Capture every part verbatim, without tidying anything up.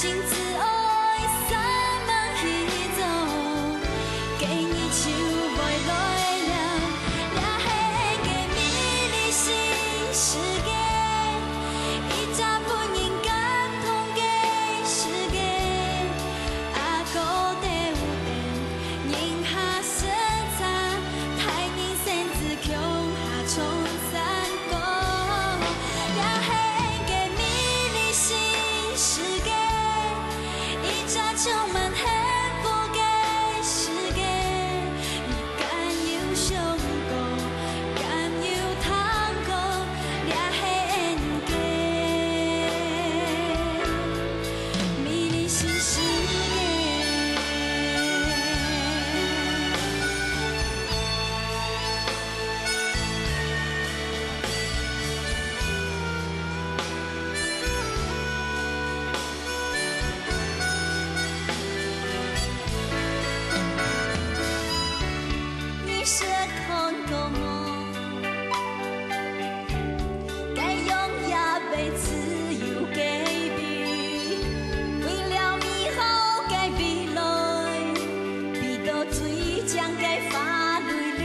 心只愛散漫去走，今日就會來臨，這係个美麗新世界，一隻分人感動个世界。阿哥兜等，人客食茶，大人細子共下唱山歌，這係个美麗新世界。 一隻充滿幸福个世界，你敢有想過，敢有聽過，這係恩典，美麗新世界。 你識看過無？該永遠被自由个美，為了美好个未來，飛到最靚个花蕊裡。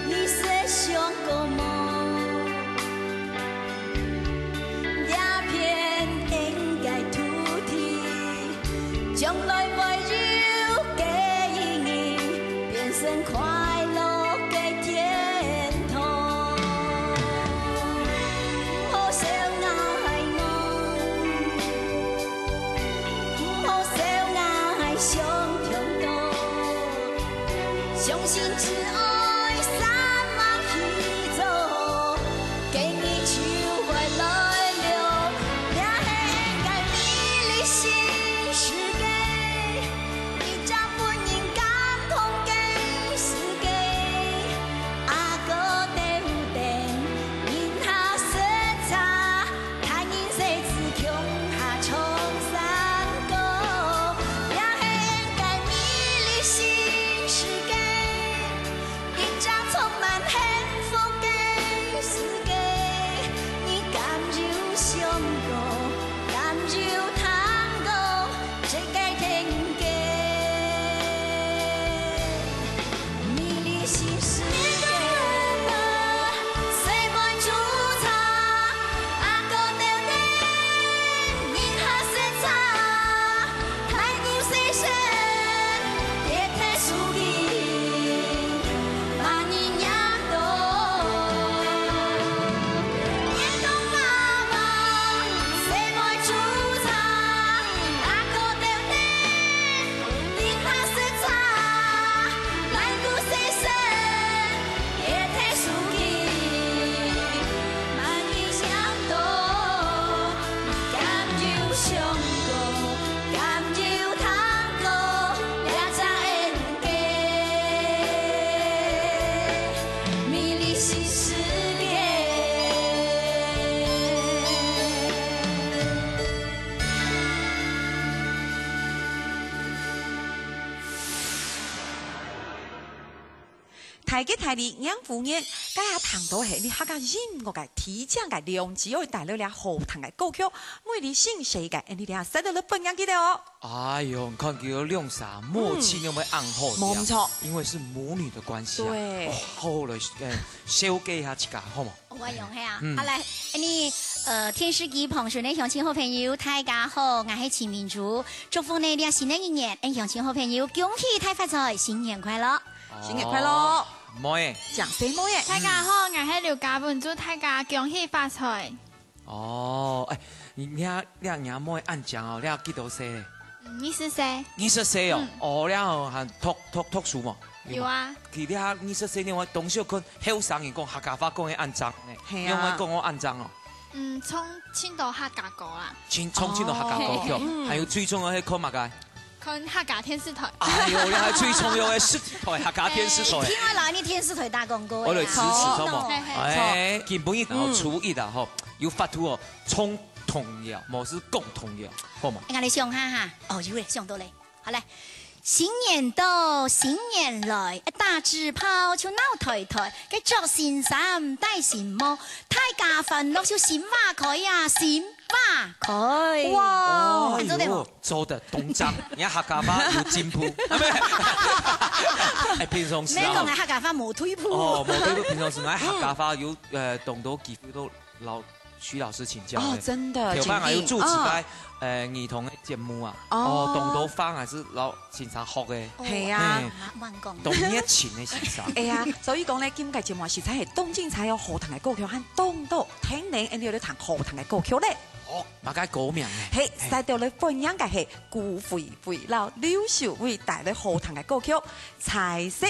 你識想過無？ 這片恩个土地，將來會有个意義，變成快樂个天堂。毋好愁𠊎，毋好愁𠊎想忒多，相信只愛散漫去走， 今日就會來臨，這係个美麗新世界，一隻分人感動个世界。阿哥兜等，人客食茶，大人細子共下唱山歌，這係个美麗新世界。 一隻充滿幸福个世界，你敢有想過，敢有聽過，這个天國，美麗新世界。細妹煮茶，阿哥兜等，人客食茶， 大人細子，別提事情，萬人念到。念到媽媽，細妹煮茶，阿哥兜等，人客食茶，大人細子，別提事情，萬人念到。 敢有想過，敢有聽過，這隻恩典，美麗新世界。 大吉大利迎虎年，這下聽到係你客家音樂个提振个良機，愛帶來這好聽个歌曲，愛你新世界，恁你這下塞到了分享佢个哦。哎喲，你看佢有兩儕默契，嗯。有沒有恁好？無毋著。因為是母女的關係啊。對。哦，好好來，呃，紹介一下自家，好無？我用係啊。嗯。好來，恁你，呃，電視機旁邊个鄉親好朋友，大家好，𠊎係徐明珠，祝福你這新个一年，恁鄉親好朋友，恭喜大發財，新年快樂！ 新年快樂！哦，妹仔。掌聲妹仔。大家好，𠊎係劉嘉文，祝大家恭喜發財。哦，哎，你，你這，你這妹恁靚哦，你幾多歲？嗯，二十歲。二十歲哦？嗯。哦，你有還讀，讀，讀書無？有啊。佢這二十歲，你有當時看後生人講客家話講个恁靚呢？係啊。你有講𠊎恁靚哦？嗯，從盡多客家歌啦。從，從盡多客家歌曲，哦。嗯。還有最重要係看麼个？ 看客家電視台。哎喲，你還最重要个係台，客家電視台。哎，聽講啦，你電視台打廣告个啊。我來支持，好無？嘿，嘿。哎，今晡日，然後初一啊，吼，有發圖哦，唱童謠，無係講童謠，好無？哎，𠊎來想下哈。哦，有咧，想到咧。好來，新年到，新年來，打紙炮就鬧台台，該著新衫，戴新帽，大家歡樂就心花開呀，心哇，可以。哇，哎呦，做得無？做得，當讚，你看客家話有進步。哎，平常時啊。你講个客家話無退步。哦，無退步，平常時，哎，客家話有，呃，當多機會都摎徐老師請教的。哦，真的，有辦法有主持个，請講。嗯。呃，兒童的節目啊。哦。哦，當多話還係摎先生學的。哦，係啊。嘿。慢慢講。當熱情的先生。哎呀，所以講呢，今个節目實在係當精彩哦，好聽个歌曲，還當多，聽聽，俺哋有得聽好聽个歌曲咧。 哦，麼个歌名呢？嘿，嘿。再到來分享个係顧惠惠摎劉秀慧帶來好聽个歌曲《彩色